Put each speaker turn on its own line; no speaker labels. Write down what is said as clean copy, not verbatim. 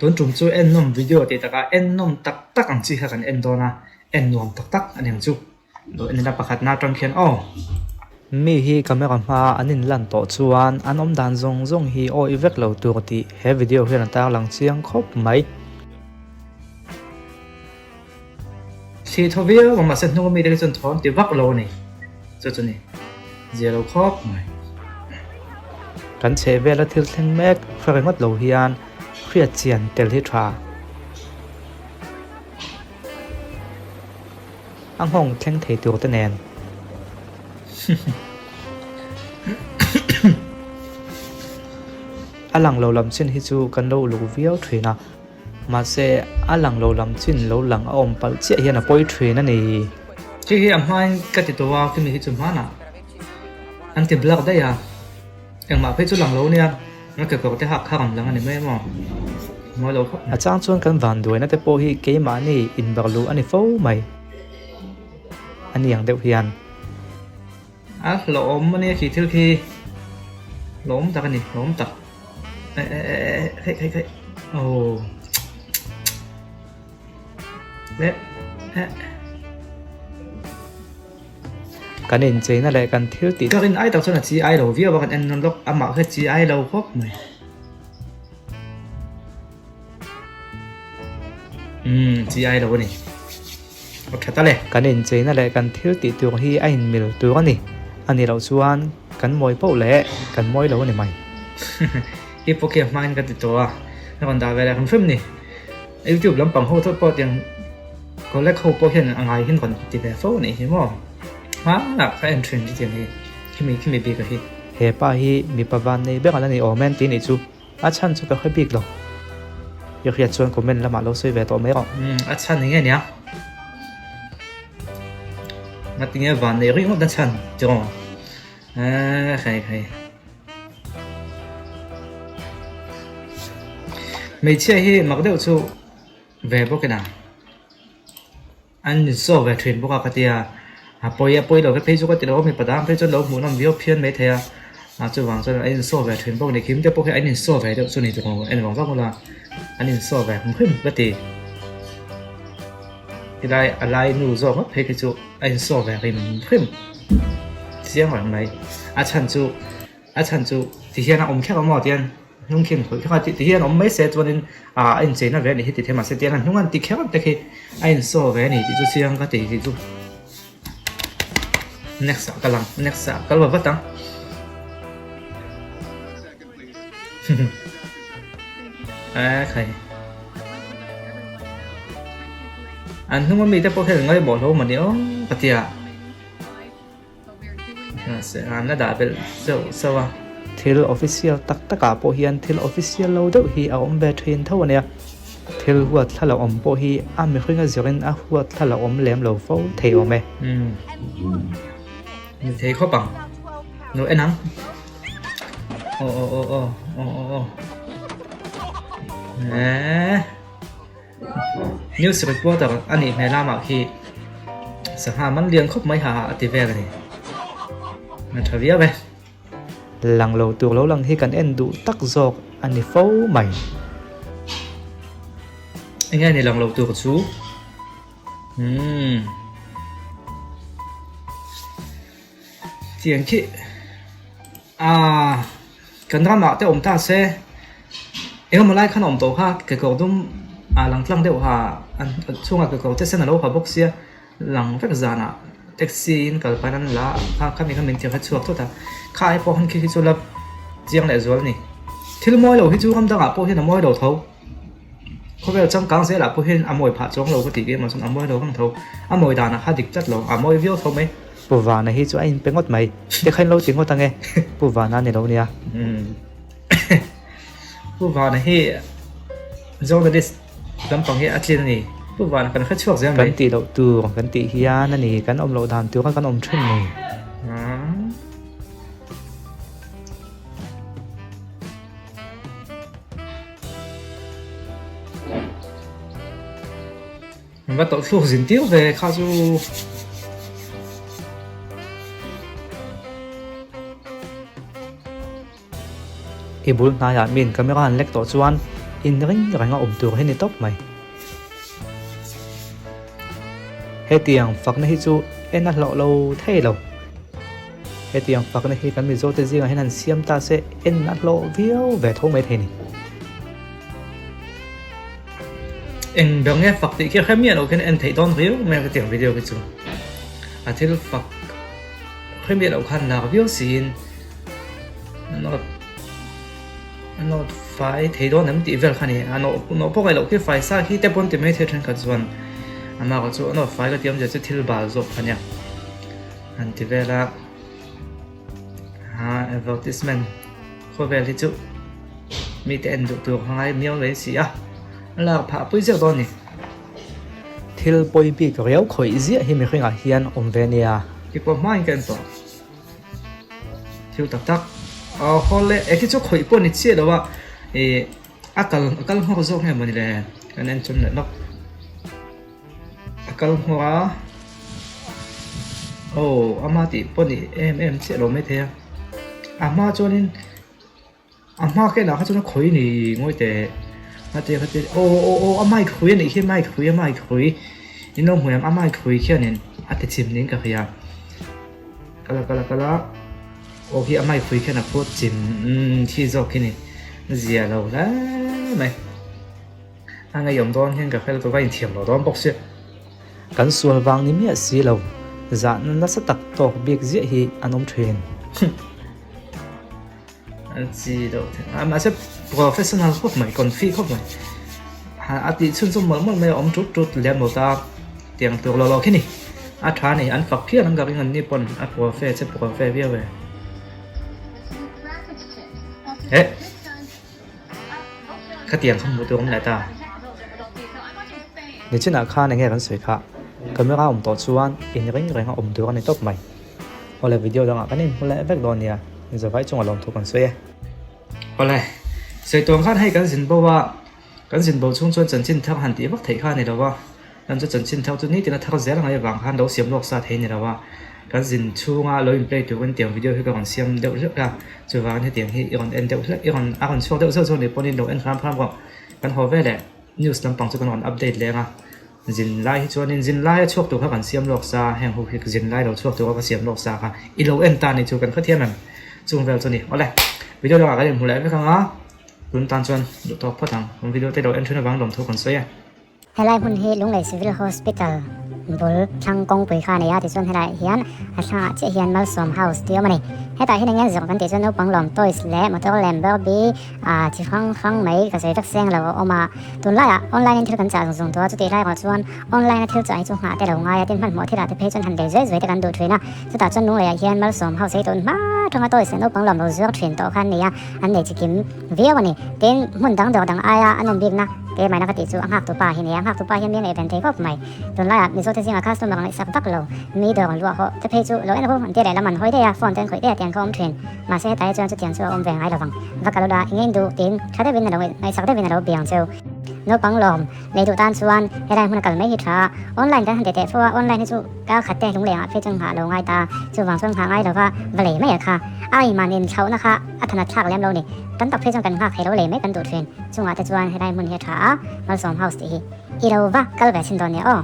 Tun tum chu ennawm video tih takah ennawm tak tak ang chi kha kan en dawn a, en nuam tak tak a ni ang chu. Lo en ila pakhatna atang khian aw.
Mi hi camera hma an inlan tawh chuan an awm dan zawng zawng hi awih vek lo tur tih he video hian a tarlang chiang khawp mai.
Thli thaw viau ang mahse hnung ami te khi chuan thaw an ti vak lo a ni. Chu chu ni zia lo khawp mai.
Kan chheh vela thil thleng mek hre ringawt lo hian hriat chian tel hi tha. A nghawng thleng thei tur te nen. A lang lo lam chin hi chu kan lo uluk viau thin a. Mahse, a lang lo lam chin lo lang a awm palh chiah hian a pawi thin a ni.
Khi hi a hmain ka ti tawh a, khimi hi chu hmanah an ti blak daih a, engmah phei chu lang lo nia, a kekawr te hak kha rawn lang a ni mai maw, mawi lo khawp mai.
A chang chuan kan vanduaina te pawh hi keimahni inbarh luh a ni fo mai a ni ang deuh hian.
A hlawhawm a nia khi thil khi hlawhawm tak a ni hlawhawm tak e e e e khaih khaih khaih aw le e
Kan incheina leh kan thil tih
Ka rin ai tak chuan a chi ai lo viau a kan en nawn lawk amah kha chi ai lo khawp mai umm chi ai lo a ni. Aw tha tal e.
Kan incheina leh kan thil tih tur hi a inmil tur a ni. A nih loh chuan kan mawi poh leh kan mawi lo a ni mai.
I pawh khi a hmain ka ti tawh a, a rawn dah ve leh hrim hrim ni. YouTube lampang ho thawt pawh tiang collect ho pawh hian a ngai hian rawn ti ve fo a nih hi maw. Hmanah ka en thin chutiang hi khimi khimi bik a hi.
He pa hi mipa van nei ber an la ni awm em tih nih chu. A chhan chu ka hre bik lo. I hriat chuan comment lamah lo sawi ve tawh mai rawh.
Umm a chhan enge nia? Ngatinge van nei ringawt a chhan tiraw? Eeh khai khai. Hmeichhia hi mak deuh chu ve bawk ina. An insaw ve thin bawk a ka ti a, a pawi a pawi lo ve phei chu ka ti lo a, mipa dang phei chuan lo hmuh nawm viau phian mai thei a, a chuvang chuan an insaw ve thin bawk a ni, khim te pawh khi an insaw ve deuh chu ni tawh en vang vang ula an insaw ve hrim hrim ka ti, helai a lai nu zawk ngawt phei khi chu a insaw ve hrim hrim chiang reng mai, a chhan chu a chhan chu ti hian a awm kher ang maw tihian. Hnung khi an khawih kher a, ti hian awm mai se chuanin ah a incheina ve a nih hi ti thei mahse tiang a hnung an ti kher te khi a insaw ve a ni tih chu chiang ka ti tih chu next ah ka lang next ah kal va vat ang a khai an hnung ami te pawh hian ngaimawh hlawm a ni aw ka ti a. Mahse an la dah belh zeuh zeuh a.
Thil official tak takah pawh hian thil official lo deuh hi a awm ve thin tho a nia. Thil huat thla lo awm pawh hi a mihringa zirin a huat thla lo awm lem lo fo thei awm e.
Umm. Ni thei khawp ang. No en ang. Aw aw aw aw aw aw aw. Eeh. News reporter a nih hmel a mah khi sangha man lian khawp mai ha a ti vel a ni a tha viau e.
Lang lo tur lo lang hi kan en duh tak zawk a ni fo mai.
Enge ni lang lo tur chu umm tiang khi Aaa kan ramah te awm ta se engemaw lai khan a awm tawh kha kekawr dum ah lang tlang deuh ha an chhungah kekawr te sen a lo ha bawk sia lang vek zanah taxi in kal pahin an la a kha khami kha min ti hre chhuak thut a kha ai pawh khan khi khi chu la chiang leh zual a ni thil mawi lo hi chu ram dangah pawh hian a mawi lo tho khawvel changkang zelah pawh hian a mawi phah chuang lo ka tih emaw chuan a mawi lo reng tho a mawi danah kha dik tlat lo a mawi viau tho mai.
Pu Vana hi chu a inpe ngawt mai. Te kha in lo ti ngawt ange. Pu Vana ni lo nia.
Pu Vana hi journalist lampang hi a tlin a ni. Pu Vana kan hre chhuak zel mai.
Kan tih loh tur kan tih hian a ni. Kan awm loh dan tur a kan awm thin ni.
Va tawlh thluk zin tir ve kha chu.
I bul hnaiah min camera an lek tawh chuan. inring renga awm tur hi ni tawp mai. Hetiang fakna hi chu en a hlawh lo thei lo. Hetiang fakna hi kan Mizote zingah hian han siam ta se en a hlawh viau ve tho mai thei ni.
Eng ber nge fak tih khi hre miah loh khian en theih dawn riau mai a hetiang video khi chu. A thil fak hre miah loh khan lar viau siin a nawt fai thei dawn em tih vel kha a ni. A nawh nawh pawh ngaih loh khi fai sa khi te pawn ti mai thei thenkhat chuan amah erawh chu a nawt fai ka ti awmzia chu thil bal zawk kha nia han ti vel a. Aa advertisement khawvel hi chu mite en duh tur a ngai miau mai si a, a lak phah pui zeuh dawn a ni.
Thil pawi bik riau khawih ziah hi mihringah hian awm ve nia.
Keipawh hmain ka en tawh. Thil tak tak aw haw le e khi chu khawih pawh ni chiah lo a ih a kal a kal nghawk zawk nge mawni le kan en chun leh lawk a kal nghawk a aw ama tih pawh ni em em chiah lo maithei a a hma chuanin. A hma ka enah kha chuan a khawi ni ngawi teh a tia kha tia aw aw aw a mic hrui a nih khi mic hrui a mic hrui in lo hmu em a mic hrui khianin a ti chim niin ka hria kal a kal a kal a aw khi a mic hrui khian a phut chim umm khi zawk khi ni zia lo hle mai a ngeiawm dawn hian ka hre lutuk a inthiam lo dawn bawk sia.
Kan sual vang ni miah si lo zahna nasa tak tawk bik ziah hi an awm thin.
An chi deuh thei a mahse professional khawp mai confi khawp mai a tih chhun chu mawlh mawlh mai a awm tut tut lem lo ta tiang tur lo lo khi ni a tha a ni an fak phian ang ka ring an ni pawn a profe che profe viau e eh khatiang kha hmuh tur awm leh ta.
Nichinah khan enge kan sawi kha camera awm tawh chuan in ring reng a awm tur a ni tawp mai. Awle video dangah kan inhmu leh vek dawn nia, zavai chunga lawmthu kan sawi e.
Awle, sawi tuang khan hei kan zin bo a, kan zin bo chhung chuan chanchin thar han tih vak theih kha a ni lo a, kan chu chanchin thar chu nitin a thar zel ang avang khan lo siam lawk sa thei a ni lo a, kan zin chhunga lo in play turin tiang video hi ka rawn siam deuh hlek a, chuvangin hetiang hi i rawn en deuh hlek, i rawn a rawn chhuak deuh zeuh zeuh ni pawhin lo en hram hram rawh, kan haw veleh news lampang chu kan rawn update leng a. Zin lai hi chuanin zin laia chhuak tur kha kan siam lawk sa, heng ho hi zin lai lo chhuak tura ka siam lawk sa kha i lo en ta ni chu kan hrethiam em? Chung vel chu ni. Awle, video dangah kan inhmu leh vek ang a, tun tan chuan duh tawk phawt ang. Kan video te lo en thin avang lawmthu kan sawi e.
Helai hmun hi Lunglei Civil Hospital bul thlang kawngpui kha a nei a, tichuan helaiah hian a thlangah chiah hian Malsawm House tih a awm a ni. Hetah hian eng nge zawrh kan tih chuan naupang lawm toys leh motor lem Barbie, A chi hrang hrang mai ka sawi vek seng lo a awm a, tunlaiah online in thil kan chah zung zung tawh a, chutih lai erawh chuan online a thil chah hi chu nghah te lo ngai a, tin hmanhmawh thilah te phei chuan han lei zuai zuai te kan duh thin a, chutah chuan Lungleiah hian Malsawm House ei tun hma tanga toys leh naupang lawm lo zuar thin tawh kha an nei a, an nei chi kim viau a ni. Tin, hmun dang dawr dang aia a nawm bikna keimahna ka tih chu a nghaktu pa hi a ni a, nghaktu pa hian mi a ngaihven thei khawp mai. Tunlaiah Mizote zingah customer ngaihsak vak lo, mi dawr an luah hawh te phei chu lo en ru an ti leh lam an hawi daih a, phone te an khawih daih a tiang kha awm thin. Mahse hetah hi chuan chutiang chu a awm ve ngai lovang. Va kal ula, eng eng duh tiin tha deuhin a lo ngaihsak deuhin a lo biang cheu. Naupang lawm lei duh tan chuan helai hmun a kal mai hi tha a, online kan han teh teh fo a, online hi chu kar khat te lung lengah phei chuan nghah lo ngai ta, chuvang chuan nghah ngai lova va lei mai a kha. A inman in thlauhna kha a thanat thlak lem lo ni. Tam tak phei chuan kan nghak thei lo lei mai kan duh thin. Chungah te chuan helai hmun hi a tha a, Malsawm House tih hi i lo va kal ve chhin dawn nia aw.